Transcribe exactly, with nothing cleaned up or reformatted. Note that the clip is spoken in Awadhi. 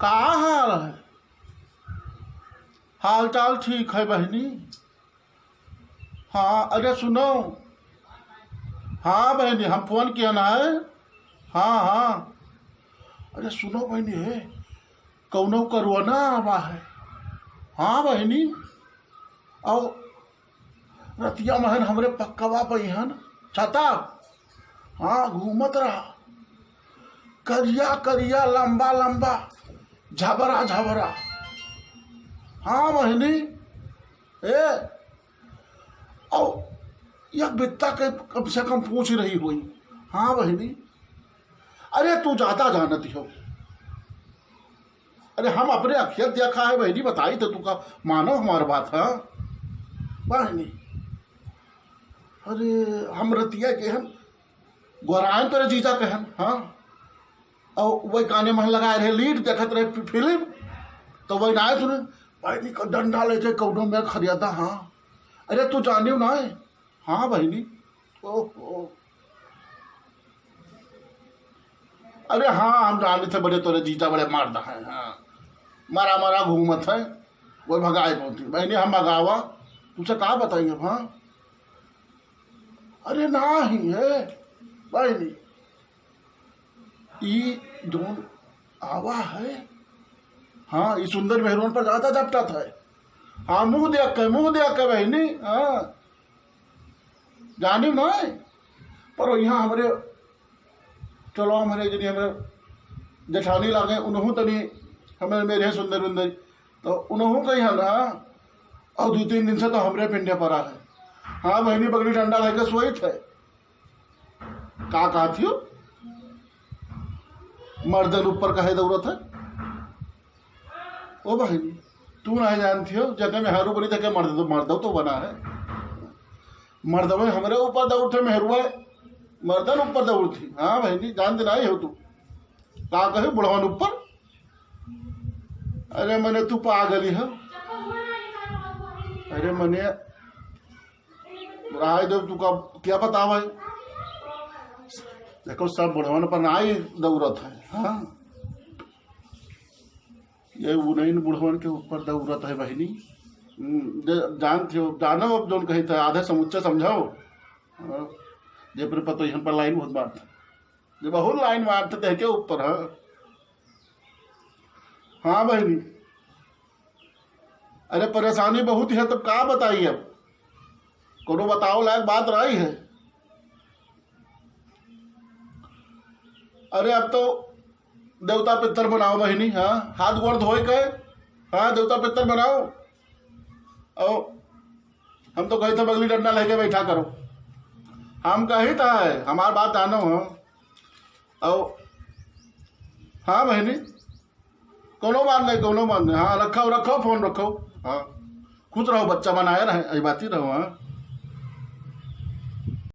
का हाल है? हाल चाल ठीक है बहिनी। हाँ, अरे सुनो। हाँ बहिनी, हम फोन किया ना है। हाँ, हाँ। अरे सुनो बहिनी, हे, कौनो कोरोना आवा है। हाँ बहिनी, और रतिया महन हमरे पक्कवा पइहन छता, हाँ, घूमत रहा, करिया करिया, लंबा लंबा, झबरा झबरा। हाँ बहिनी, ए, और एक बित्ता के कम से कम पूछ रही हुई। हाँ बहिनी, अरे तू ज्यादा जानत हो। अरे हम अपने अखियत देखा है बहिनी, बताई तो तू का मानो हमार बात है बहिनी। अरे हम रतिया के हम गोरायन तोरे जीजा कहन, हाँ। और वही काने में लगाए रहे, लीड देखत रहे फि-, फिल्म, तो वही ना सुने, बहिनी का डंडा लेके कौनो में खरियादा, हाँ। अरे तू जानियो ना है? हाँ बहिनी। ओहो। अरे हाँ, हम जाने थे बड़े तोरे जीजा बड़े मारदा है, हाँ। मारा मारा घूमत है, वो भगाए पहुंची। बहिनी हम भगावा, तुझसे का बताई अब, हाँ? अरे ना ही है, बहिनी। ई जौन आवा है, हाँ, ई सुंदर मेहरुअन पर ज्यादा झपटत है। हाँ, मुंह देख के, मुंह देख के बहिनी, हाँ। जानियो ना है, पर यहाँ हमरे, चलो हमरे जनी हमरे जेठानी लागे, उनहू तनी हमरे मेरे सुंदर उंदर, तो उनहू कही है ना, और दो तीन दिन से तो हमरे पिंडे परा है। हाँ बहिनी, बगली डंडा लेके सोई थे। का कहत हियो? मर्दन ऊपर कहे दौड़त है? ओ बहिनी, तू नहीं जानती हो, जके मेहरू बनी तके मर्द, मर्दव तो बना है। मर्दवे हमरे ऊपर दौड़त है, मेहरुआ मर्दन ऊपर दौड़त ही। हाँ बहिनी, जानते नहीं हो तू। का कहे बुढ़वन ऊपर? अरे मने तू पागल ही हो। अरे मने राय देव तू का क्या बतावे? देखो सब बुढ़वन पर ना ही दौड़त है। हाँ, ये उन्हीं बुढ़वन के ऊपर दौड़त है बहिनी। हम्म, जे-, जानते हो, जानो अब जौन कही था, आधे समुच्चे समझाओ। हाँ, जे पर पतो यहाँ पर लाइन बहुत मारत, जे बहुत लाइन मारत देह के ऊपर है। हाँ बहिनी, अरे परेशानी बहुत है, तब का बताई अब, कोनो बताओ लायक बात रही है। अरे अब तो देवता पितर बनाओ बहिनी, हाँ, हाथ गोड़ धोए के, हाँ, देवता पितर बनाओ। और हम तो कही था बगली डंडा लेके बैठा करो, हम कही था है, हमार बात जानो हो। और हाँ बहिनी, कोनो बात नहीं, कोनो बात नहीं। हाँ, रखो, रखो, फोन रखो। हाँ, खुश रहो, बच्चा बनाए रहे, ऐ बात ही रहो। हाँ,